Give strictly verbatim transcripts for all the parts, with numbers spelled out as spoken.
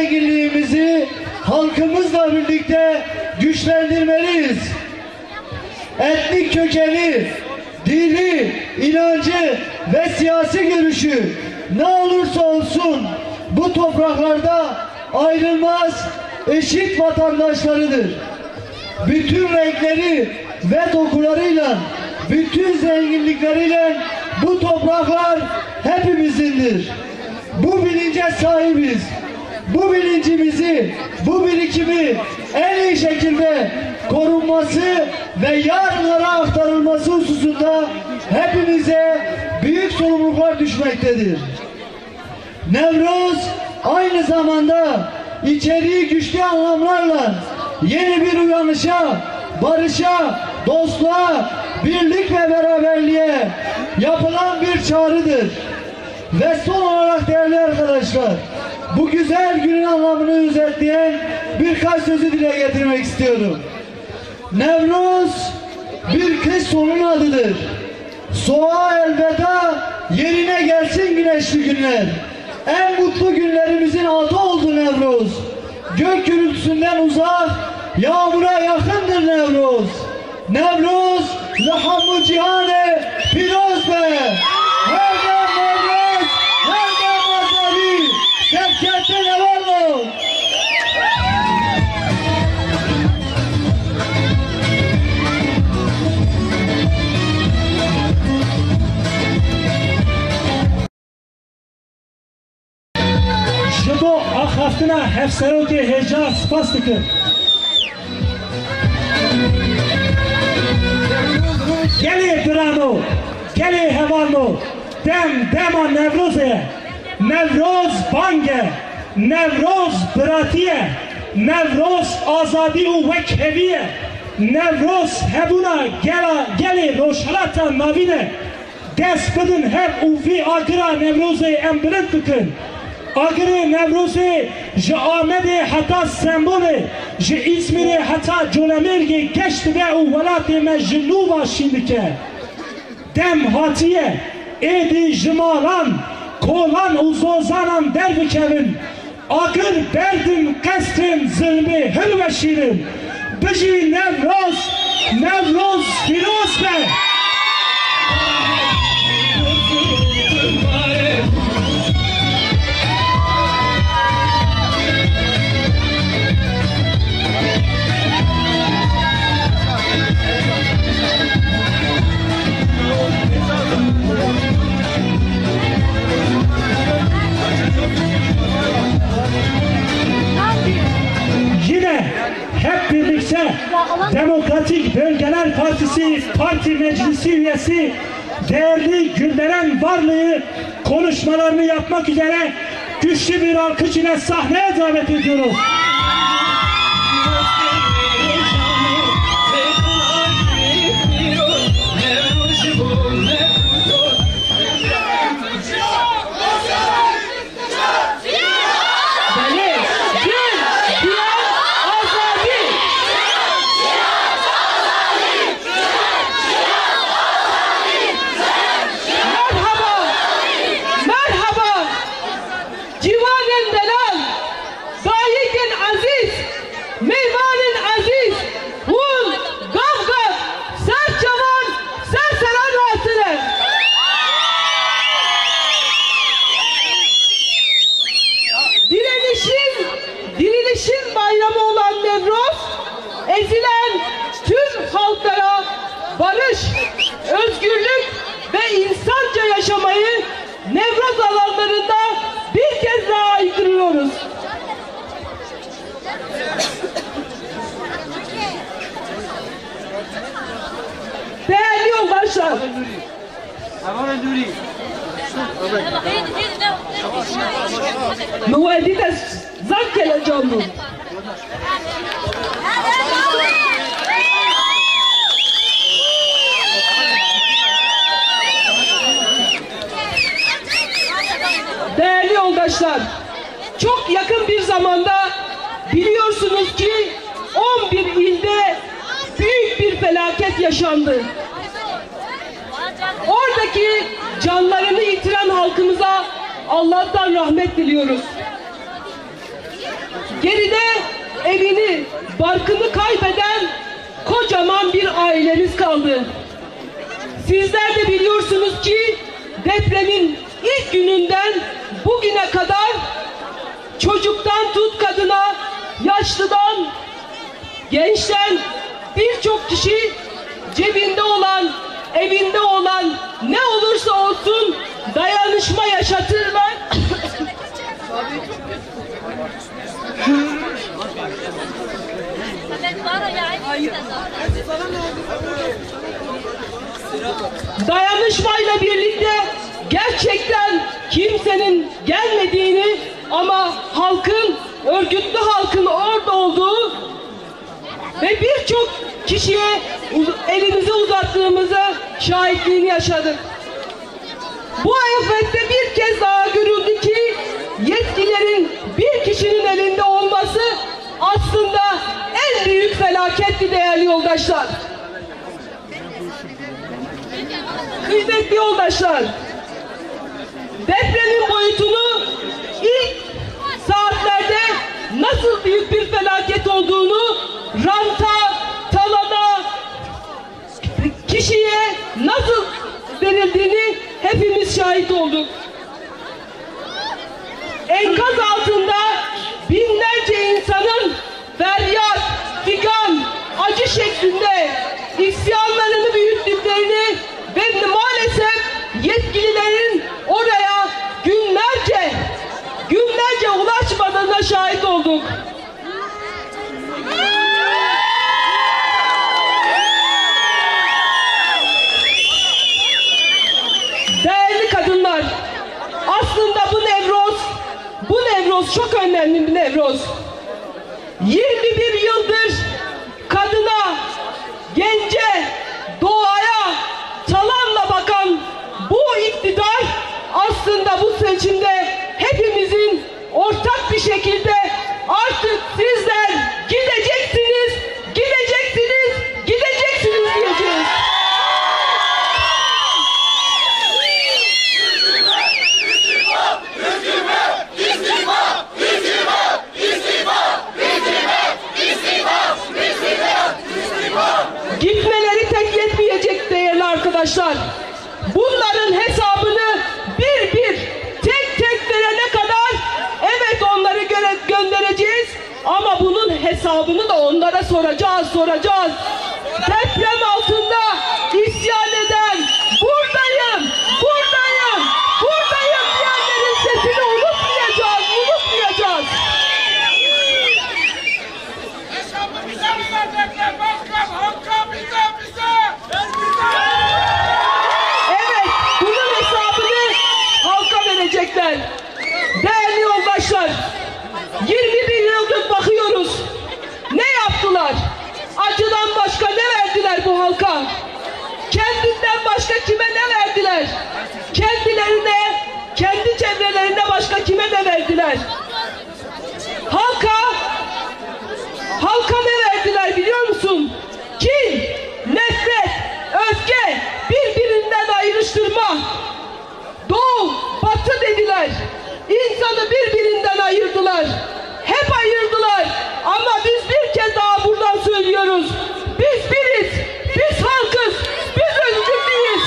zenginliğimizi halkımızla birlikte güçlendirmeliyiz. Etnik kökeni, dili, inancı ve siyasi görüşü ne olursa olsun bu topraklarda ayrılmaz eşit vatandaşlarıdır. Bütün renkleri ve dokularıyla, bütün zenginlikleriyle bu topraklar hepimizindir. Bu bilince sahibiz. Bu bilincimizi, bu birikimi en iyi şekilde korunması ve yarınlara aktarılması hususunda hepimize büyük sorumluluklar düşmektedir. Newroz aynı zamanda içeriği güçlü anlamlarla yeni bir uyanışa, barışa, dostluğa, birlik ve beraberliğe yapılan bir çağrıdır. Ve son olarak değerli arkadaşlar, bu güzel günün anlamını özetleyen birkaç sözü dile getirmek istiyorum. Newroz bir kış sonun adıdır. Soğuğa elveda, yerine gelsin güneşli günler. En mutlu günlerimizin adı oldu Newroz. Gök gürültüsünden uzak, yağmura yakındır Newroz. Newroz li hemû cîhanê pîroz be. Her dem Newroz, her dem azadî. Serkeftin hevalno. Ji bo axaftina Hevserokê hêja spas dikim. Gelê birano, gelê hevalno, dem dema Newrozê ye. Newroz bang e, Newroz biratî ye, Newroz azadî û wekhevî ye, Newroz hebûna gela, gelê Rojhilata Navîn e. Dest bidin hev û vî agira Newrozê em bilind bikin. Agirê Newrozê ji Amedê heta Stenbolê, ji Îzmîrê heta Colemêrgê geş dibe û welatê me ji nû ve şîn dike. Dem hatiye, êdî ji malan, kolan û zozanan derbikevin. Agir berdin qestên zilmê hilweşînin. Bijî Newroz, Newroz pîroz be! Yine hep birlikte Demokratik Bölgeler Partisi Parti Meclisi üyesi değerli Gülderen Varlı'yı konuşmalarını yapmak üzere güçlü bir alkış ile sahneye davet ediyoruz. Belê, cil, cil, azadî. Merhaba, merhaba. Ciwanên delal, dayikên ezîz, mêvanên ezîz, hûn gav gav ser çavan, ser seran hatine. Direnişin, dirilişin bayramı olan Newroz, ezilen tüm halklara barış, özgürlük ve insanca yaşamayı Newroz alanlarında bir kez daha haykırıyoruz. Değerli yoldaşlar, Min we dîte zaf kelecan bû. Değerli yoldaşlar, çok yakın bir zamanda biliyorsunuz ki on bir ilde büyük bir felaket yaşandı. Oradaki canlarını yitiren halkımıza Allah'tan rahmet diliyoruz. Geride evini, barkını kaybeden kocaman bir ailemiz kaldı. Sizler de biliyorsunuz ki depremin ilk gününden bugüne kadar çocuktan tut kadına, yaşlıdan gençten birçok kişi cebinde olan, evinde olan ne olursa olsun dayanışma yaşatırlar. Dayanışmayla birlikte gerçekten kimsenin gelmediğini ama halkın, örgütlü halkın orada olduğu ve birçok kişiye uz-, elimizi uzattığımıza şahitliğini yaşadık. Bu afette bir kez daha görüldü ki yetkilerin bir kişinin elinde olması aslında en büyük felaketti değerli yoldaşlar. Kıymetli yoldaşlar, depremin boyutunu, ilk saatlerde nasıl büyük bir felaket olduğunu, ranta, talana, kişiye nasıl verildiğini hepimiz şahit olduk. Enkaz altında binlerce insanın feryat, figan, acı şeklinde isyanlarını büyüttüklerini ve maalesef yetkililerin oraya günlerce, günlerce ulaşmadığına şahit olduk. Değerli kadınlar, aslında bu Nevroz, bu Nevroz çok önemli bir Nevroz. Yirmi bir yıldır kadına, gence, doğaya talanla bakan bu iktidar aslında bu seçimde hepimizin ortak bir şekilde artık sizler gideceksiniz, gideceksiniz, gideceksiniz diyeceğiz. Gitmeleri tek yetmeyecek değerli arkadaşlar. Bunların hesabını bir bir, tek tek verene kadar evet onları göre göndereceğiz. Ama bunun hesabını da onlara soracağız, soracağız. Deprem altında isyan eden, "Buradayım, buradayım, buradayım," diyenlerin sesini unutmayacağız, unutmayacağız. Yaşamı bize verecekler başkan, Hakk'a bize, bize! Evet, bunun hesabını halka verecekler. Değerli yoldaşlar, yirmi bir yıldır bakıyoruz. Ne yaptılar? Acıdan başka ne verdiler bu halka? Kendinden başka kime ne verdiler? Kendilerine, kendi çevrelerine başka kime ne verdiler? Halka, halka ne verdiler biliyor musun? Kin, nefret, öfke, birbirinden ayrıştırma. Doğu, batı dediler. İnsanı birbirinden ayırdılar. Hep ayırdılar. Ama biz bir kez daha buradan söylüyoruz. Biz biriz. Biz halkız. Biz özgürlüyüz.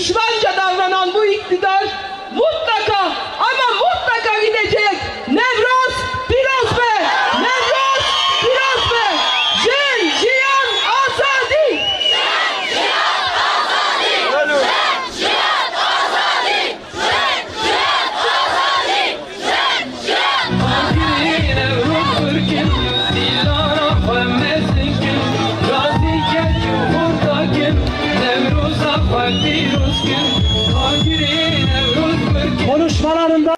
Düşmanca davranan bu iktidar mutlaka ama mutlaka gidecek. Newroz pîroz be! Newroz pîroz be! Jin, jiyan, azadî! Konuşmalarında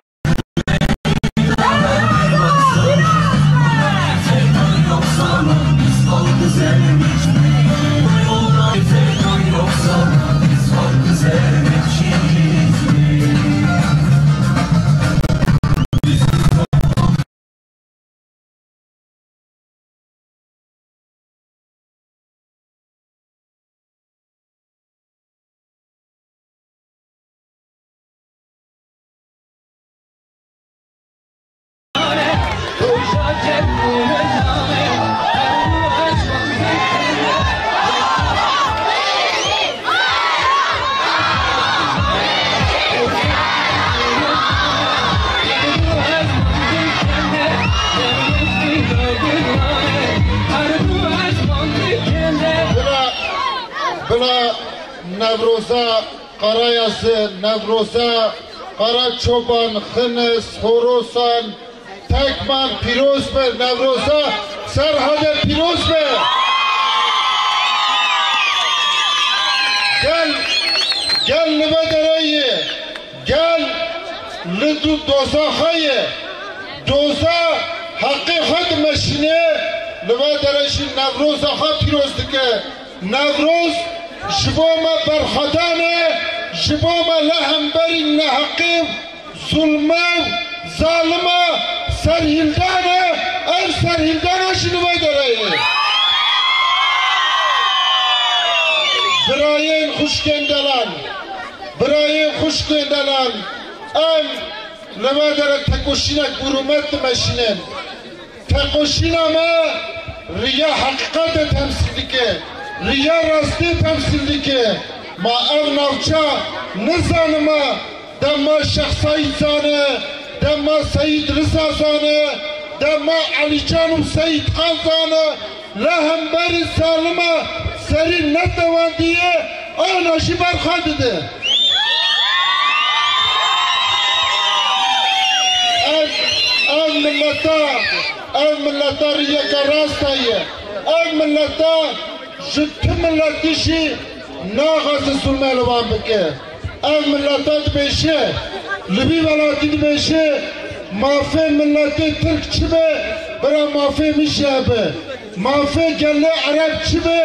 Bila, bila Newroza Karayasî, Newroza Karaçoban, Xinis, Horasan, Tekman pîroz be, Newroza Serhedê pîroz be. Gel, gel li vê derê ye. Gel li du doza xwe ye. Doza heqê xwe dimeşîne, li vê derê jî Newroza xwe pîroz dike. Newroz ji bo me berxwedan e, ji bo me li hemberî neheqê, zulmê, zalima serhîldan e, ev serhîldana jî li vê derê ye. Birayên xwişkên delal, birayên xwişkên delal, em li vê derê tekoşînek bi rûmet dimeşînin. Tekoşîna me riya heqîqetê temsîl dike, riya rastiyê temsîl dike. Ma ev navça nizanime, dema Şex Seîd zane, dema Seîd Riza zane, dema Elîcan û Seîd Xan zane, li hemberî zalima serî netewandiye, ana jî berxwe dide. Ev, ev mileta, ev mileta riyeke rast heye. Ev mileta ji tu miletî jî naxwaze zulmê li wan bike. Ev mileta dibêje, li vî welatî dibêje, mafê miletê Tirk çi be, bira mafê min jî hebe. Mafê gelê Ereb çi be,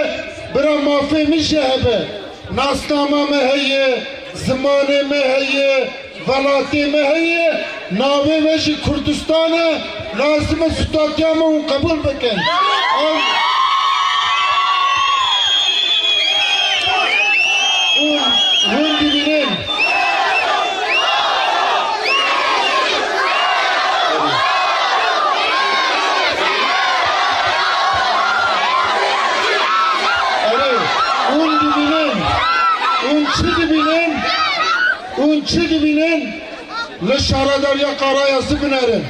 bira mafê min jî hebe. Nasnama me heye, zimanê me heye, welatê me heye, navê me jî Kurdistan e, lazim e stûtatiya me hûn qebûl bikin. Ev, hûn, hûn dibînin. Erê, hûn dibînin. Hûn çi dibînin? Hûn çi dibînin? Li şaredariya Karayasî binerin.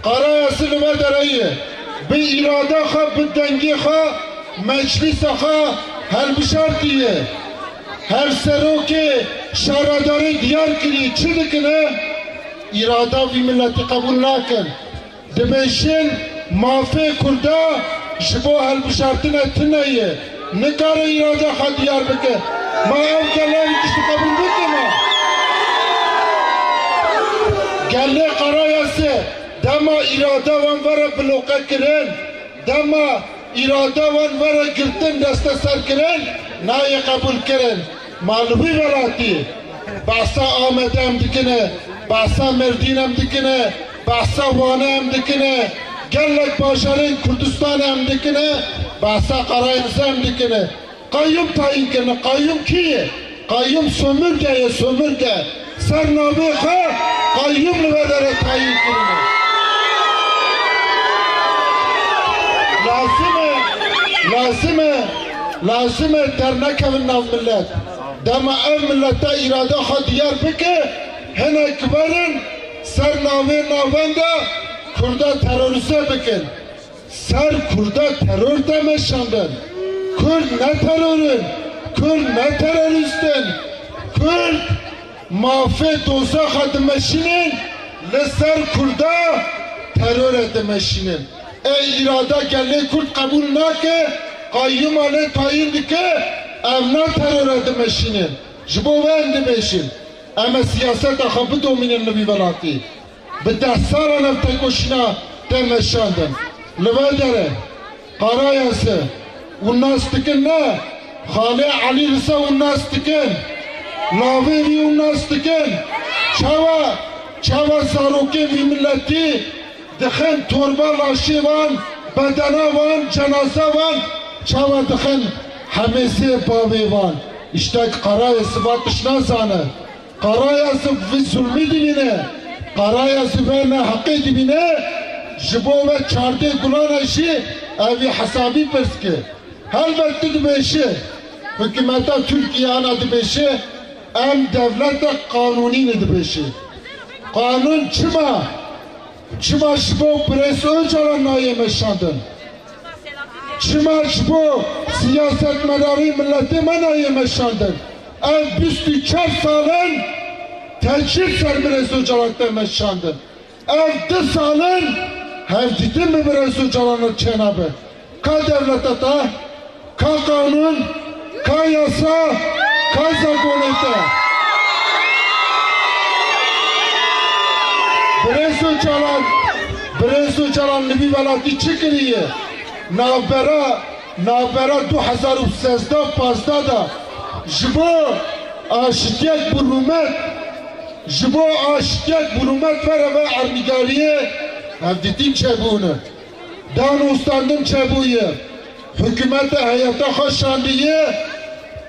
Karayasî li vê derê ye. Bi îrada xwe, bi dengê xwe, meclîsa xwe hilbijartiye. Hevserokê şaredarî diyar kirî çi dikine? Îrada vî miletî qebûl nakin. Dibêjin mafê Kurda ji bo hilbijartinê tune ye. Nikare îrada xwe diyar bike. Ma ev gel ev tiştî qebûl bike ma? Gelê Karayasî dema îrada wan vere bloke kirin, dema îrada wan vere girtin, desteser kirin, nayê qebûl kirin. Ma li wî welatî behsa Amedê em dikine, behsa Mêrdîn em dikine, behsa Wanê em dikine, gelek bajarên Kurdistanê em dikine, behsa Qerayasê em dikine. Qayûm tayîn kirine. Qayûm kî ye? Qayûm sömürge ye, sömürge. Ser navê xwe qayûm li vê derê tayîn kirine. Lazim e, lazim e, lazim e dernekevin nav milet. Dema ev milete îrada xwe diyar bike, hinek werin ser navê navenda Kurda terorîze bikin. Ser Kurda teror de meşandin. Kurd ne teror in, Kurd ne terorîst in. Kurd mafê dozaxa dimeşînin, li ser Kurda terore dimeşînin. Ê îrada gelê Kurd qebûl nake, qayyûma lê tayîn dike, ev ne terore dimeşînin. Ji bo we em dibêjin, em ê siyaseta xwe bidomînin li vî welatî. Bi deh salan ev tekoşîna tê meşandin. Li vê derê Qarayazî hûn nas dikin ne? Xalê Elî Risa hûn nas dikin? Lawê wî hûn nas dikin? Çawa, çawa zarokên vî miletî dixin torba laşê wan, bedena wan, cenaza wan, çawa dixin hemêzê bavê wan? Îşte Qarayazî va tişt nazane. Qarayazî vî zulmî dibîne, Qarayazî vê neheqê dibîne, ji bo ve çardê gulane jî ev vî hesabî pirs ke. Helbet tu dibêje, hikûmeta Tirkiyê ana dibêje, em dewleta qanûnî ne dibêje. Qanûn çima? Çima ji bo birêz Ocalan nayê meşandin? Çima ji bo siyasetmedarê miletê me nayê meşandin? Ev bîst û çar sal in tecrîd ser birêz Ocalan tê meşandin. Ev du sal in hevdîtin bi birêz Ocalan re çênabe. Ka dewleta te? Ka qanûn, ka yasa, ka zagonê te? Birêz Ocalan, birêz Ocalan li vî welatî çi kiriye? Navbera, navbera du hezar û sêzdeh pazdeh de ji bo aşitiyek bi rûmet, ji bo aşitiyek bi rûmet were ve ernîgariyê hevdîtin çêbûne. Danûstandin çêbûye, hikûmete heyeta xwe şandiye,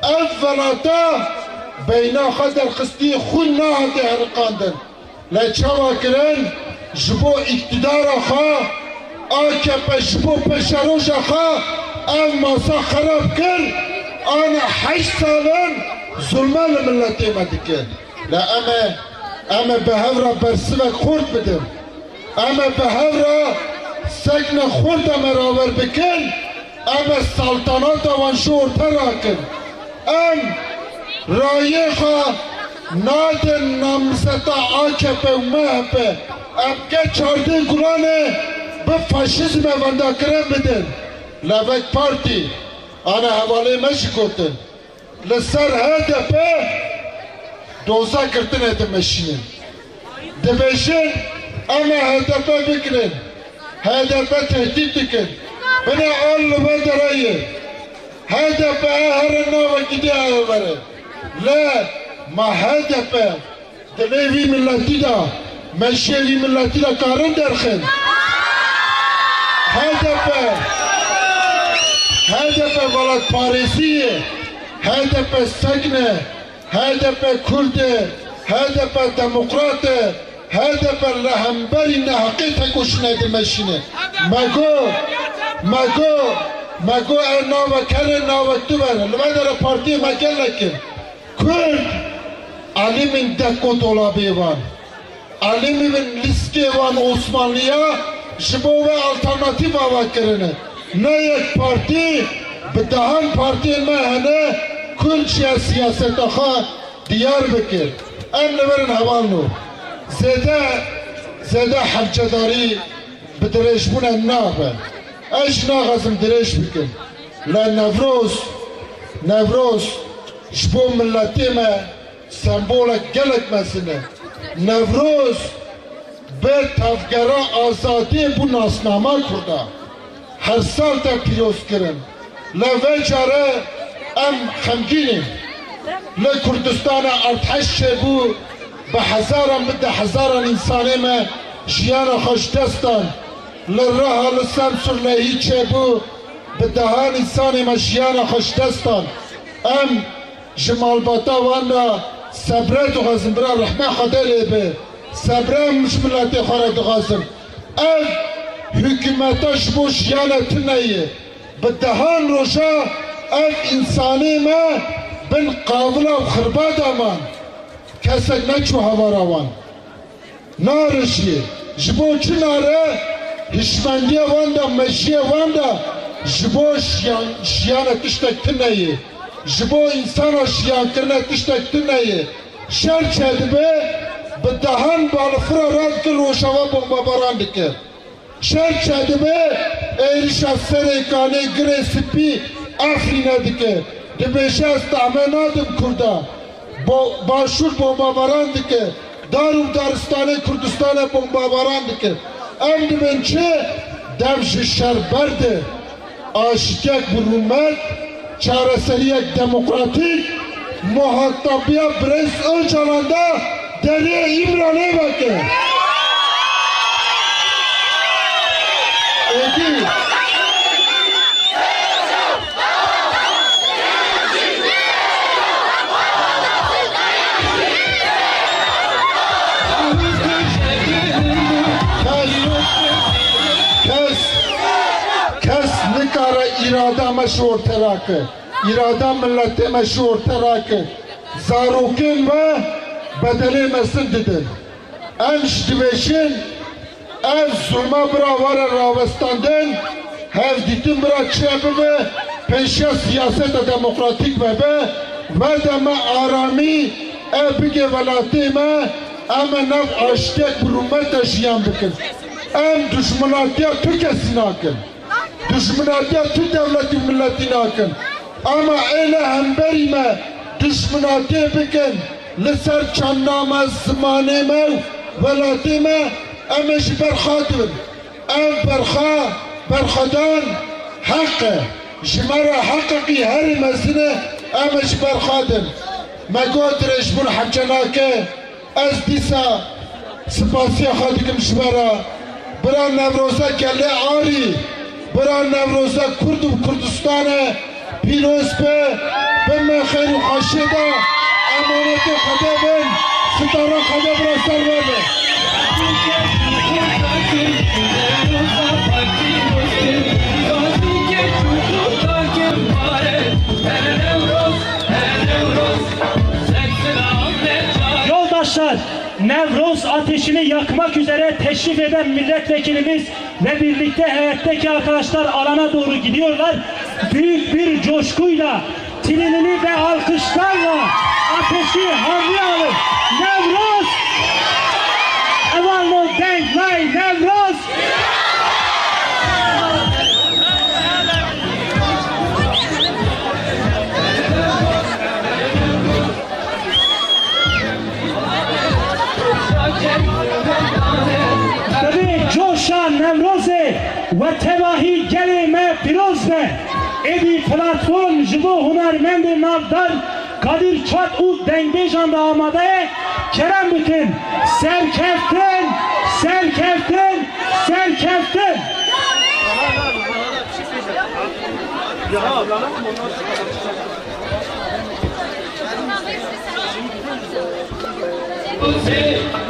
ev welata beyna xwe derxistiye, xwîn nehate heriqandin. Lê çawa kirin? Ji bo îktidara xwe, A K P ji bo pêşeroja xwe ev masa xerab kir, ana heşt sal in zulme li miletê me dike. Lê em ê, em ê bi hev re bersivek xurt bidin. Em ê bi hev re sekne xurt em ê rawer bikin, em ê saltanata wan ji orte rakin. Em rayê xwe nadin namzeta A K P û M H P. Em ke çardê gulanê bi faşîzmê vendakirin bidin. Lê vek partî, ana hevalê me jî gotin. Li ser H D P doza girtinê dimeşînin. Dibêjin, em ê H D P bigirin. H D P tehdît dikin. Binê al li vê derê ye. H D P herin navekî dê were. Lê ma H D P dilê vî miletî de, meşê vî miletî de karin derxin? H D P, H D P welatparêzî ye, H D P sekn e, H D P kurd e, H D P demokrat e, H D P li hemberî neheqê tekoşîne dimeşîne. Me got, me got, me got ev navek here, navek tu were. Li vê derê partiyê me gelek in. Kurd, alimên dek û dolabê wan, alimên lîskê wan Osmanliya ji bo ve alternatîf ava kirine. Ne yek partî, bi dehan partiyên me hene, Kurd jî ya siyaseta xwe diyar bike. Em li vir in hevalno. Zêde, zêde hevcedarî bi dirêjbûna nabe. Ez jî naxwazim dirêj bikim. Lê Newroz, Newroz ji bo miletê me sembolek gelek mezin e. Newroz bi tevgera azadiyê bû nasnama Kurda. Her sal te pîroz kirin. Lê vê care em xemgîn in. Li Kurdistana erdhej çêbû, bi hezaran, bi deh hezaran însanê me jiyana xwe ji dest dan. Li Riha, li Semsûr lê hî çêbû, bi dehan însanê me jiyana xwe ji dest dan. Em ji malbata wan re sebre dixwazin, bira rehmê Xwedê lê be. Sebre em ji miletê xwe re dixwazin. Ev hikûmeta ji bo jiyana tune ye. Bi dehan roja ev însanê me Bin qavila û xirbada man, kesek neçû hevara wan. Narijiyê. Ji bo çi nare? Hişmendiya wan de, mejiyê wan de ji bo jiyan, jiyana tiştek tune ye. Ji bo însana jiyankirine tiştek tune ye. Şer çedibe, bi dehan balafira radike, rojava bombabaran dike. Şer çedibe, êrişa Serê Kanê, Girê Spî, Efrîne dike. Dibêje, ez tehmê nadim Kurda. Bo-, Başûr bombabaran dike. Dar û daristanê Kurdistanê bombabaran dike. Em dibên çi? Dev ji şer berde. Aştiyek bi rûmet, çareseriyek demokratîk, muhatabiya birêz Ocalan de deriyê Îmranê veke. Êdî. Kes, kes, kes nikare îrada me ji orte rake. Îrada miletê me ji orte rake. Zarokên me bedelê mezin didin. Em ji dibêjin, ev zulma bira were rawestandin, hevdîtin bira çêbibe, pêşiya siyaseta demokratîk vebe, vede me aramî, ev bike welatê me, em ê nav aştiyek bi rûmet de jiyan bikin. Em dijminatiya tu kesî nakin. Dijminatiya tu dewletî û miletî nakin. Ama êle hemberî me dijminatiyê bikin li ser çandna me, zimanê me û welatê me, em ê ji ber xwe dibin. Ev berxa, berxwedan heq e. Ji me re heqekî herî mezin e, em ê ji ber xwe din. Me got dirêjbûn hewce nake. Ez dîsa spasiya xwe dikim ji we re. Bira Newroza Gelê Arî, bira Newroza Kurd û Kurdistanê pîroz be, bin me xêr û xweşiyê de, emanetê Xwedê bin, sitara Xwedê bira ser we be. Yoldaşlar, Nevroz ateşini yakmak üzere teşrif eden milletvekilimiz ve birlikte heyetteki arkadaşlar alana doğru gidiyorlar. Büyük bir coşkuyla, tilinini ve alkışlarla ateşi havluya alın. Nevroz! Evalno Denglay Nevroz! Divê coşa Newrozê we tevahî gelê me pîroz be. Êdî platform ji bo hunermendê navdar Kadir Çat û dengbêjan re amade ye. Kerem bikin. Serkeftin, serkeftin, serkeftin.